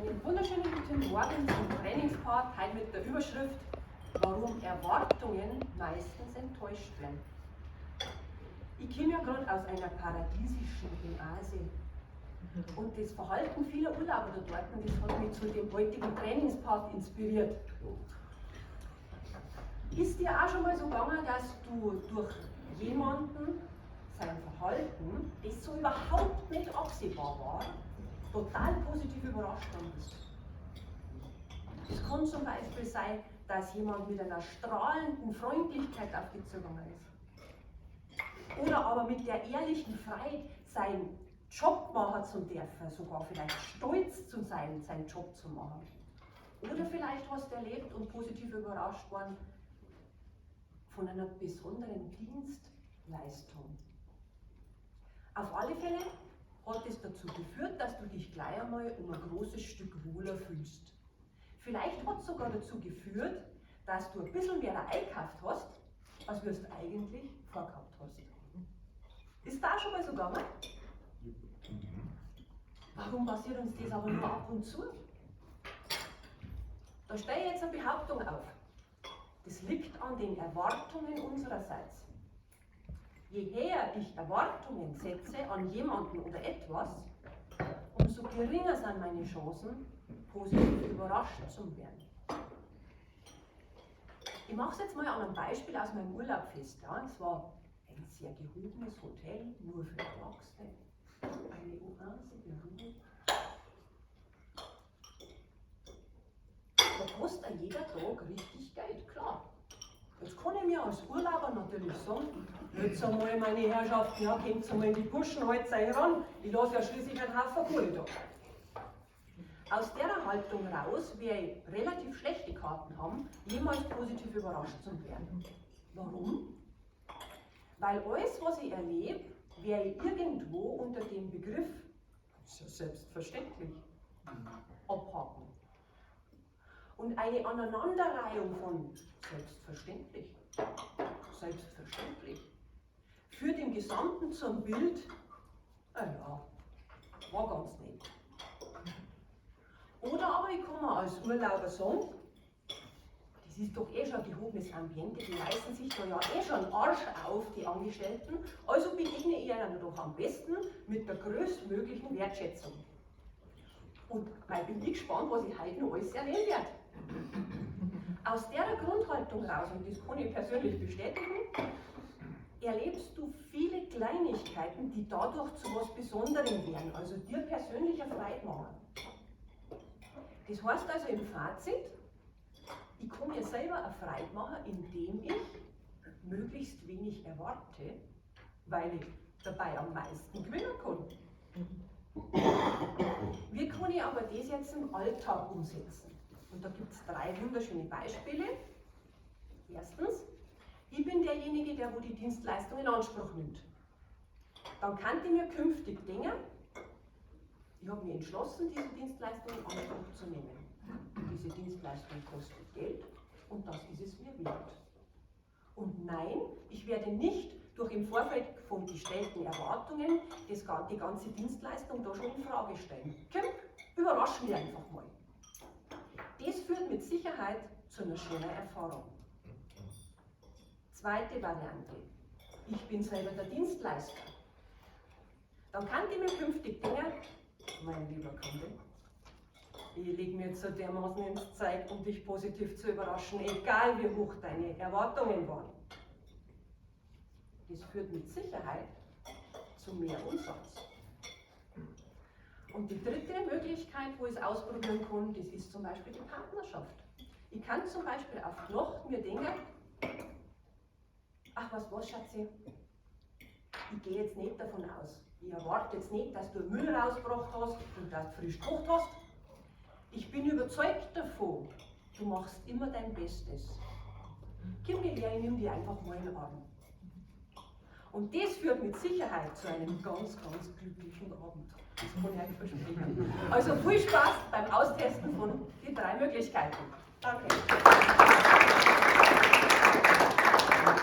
Einen wunderschönen guten Morgen zum Trainingspart, heute mit der Überschrift: Warum Erwartungen meistens enttäuscht werden. Ich komme ja gerade aus einer paradiesischen Oase. Und das Verhalten vieler Urlauber da dort, das hat mich zu dem heutigen Trainingspart inspiriert. Ist dir auch schon mal so gegangen, dass du durch jemanden, sein Verhalten, das so überhaupt nicht absehbar war, total positiv überrascht worden bist? Es kann zum Beispiel sein, dass jemand mit einer strahlenden Freundlichkeit auf dich zugegangen ist. Oder aber mit der ehrlichen Freude, seinen Job machen zu dürfen, sogar vielleicht stolz zu sein, seinen Job zu machen. Oder vielleicht hast du erlebt und positiv überrascht worden von einer besonderen Dienstleistung. Auf alle Fälle hat es dazu geführt, dass du dich gleich einmal um ein großes Stück wohler fühlst. Vielleicht hat es sogar dazu geführt, dass du ein bisschen mehr eingekauft hast, als du es eigentlich vorgehabt hast. Ist da schon mal so gegangen? Warum passiert uns das aber nur ab und zu? Da stelle ich jetzt eine Behauptung auf. Das liegt an den Erwartungen unsererseits. Je höher ich Erwartungen setze an jemanden oder etwas, umso geringer sind meine Chancen, positiv überrascht zu werden. Ich mache es jetzt mal an einem Beispiel aus meinem Urlaub fest. Ja. Es war ein sehr gehobenes Hotel, nur für Erwachsene. Eine Oase der Ruhe. Da kostet jeder Tag richtig Geld, klar. Jetzt kann ich mir als Urlauber natürlich sagen, jetzt einmal meine Herrschaften, ja, kommt einmal in die Puschen, halt euch ran, ich lasse ja schließlich einen Haufen Kohle da. Aus der Haltung raus werde ich relativ schlechte Karten haben, jemals positiv überrascht zu werden. Warum? Weil alles, was ich erlebe, werde ich irgendwo unter dem Begriff, das ist ja selbstverständlich, abhaken. Und eine Aneinanderreihung von selbstverständlich, selbstverständlich, führt im Gesamten zum Bild, naja, war ganz nett. Oder aber ich kann mir als Urlauber sagen, das ist doch eh schon gehobenes Ambiente, die reißen sich da ja eh schon einen Arsch auf, die Angestellten, also begegne ich ihnen doch am besten mit der größtmöglichen Wertschätzung. Und weil bin ich gespannt, was ich heute noch alles erleben werde. Aus der Grundhaltung raus, und das kann ich persönlich bestätigen, erlebst du viele Kleinigkeiten, die dadurch zu was Besonderem werden, also dir persönlich eine Freude machen. Das heißt also im Fazit, ich kann mir selber eine Freude machen, indem ich möglichst wenig erwarte, weil ich dabei am meisten gewinnen kann. Wie kann ich aber das jetzt im Alltag umsetzen? Und da gibt es 3 wunderschöne Beispiele. Erstens, ich bin derjenige, der wo die Dienstleistung in Anspruch nimmt. Dann kann ich mir künftig denken, ich habe mich entschlossen, diese Dienstleistung in Anspruch zu nehmen. Diese Dienstleistung kostet Geld und das ist es mir wert. Und nein, ich werde nicht durch im Vorfeld von gestellten Erwartungen die ganze Dienstleistung da schon in Frage stellen. Komm, überrasch mich einfach mal. Das führt mit Sicherheit zu einer schönen Erfahrung. Zweite Variante. Ich bin selber der Dienstleister. Dann kann ich mir künftig denken, mein lieber Kunde, ich lege mir jetzt so dermaßen ins Zeug, um dich positiv zu überraschen, egal wie hoch deine Erwartungen waren. Das führt mit Sicherheit zu mehr Umsatz. Und die dritte Möglichkeit, wo ich es ausprobieren kann, das ist zum Beispiel die Partnerschaft. Ich kann zum Beispiel auf die Nacht mir denken, ach was, was, Schatzi, ich gehe jetzt nicht davon aus. Ich erwarte jetzt nicht, dass du Müll rausgebracht hast und dass du frisch gekocht hast. Ich bin überzeugt davon, du machst immer dein Bestes. Komm mir her, ich nimm dich einfach mal in den Arm. Und das führt mit Sicherheit zu einem ganz, ganz glücklichen Abend. Das kann ich euch versprechen. Also viel Spaß beim Austesten von den 3 Möglichkeiten. Danke.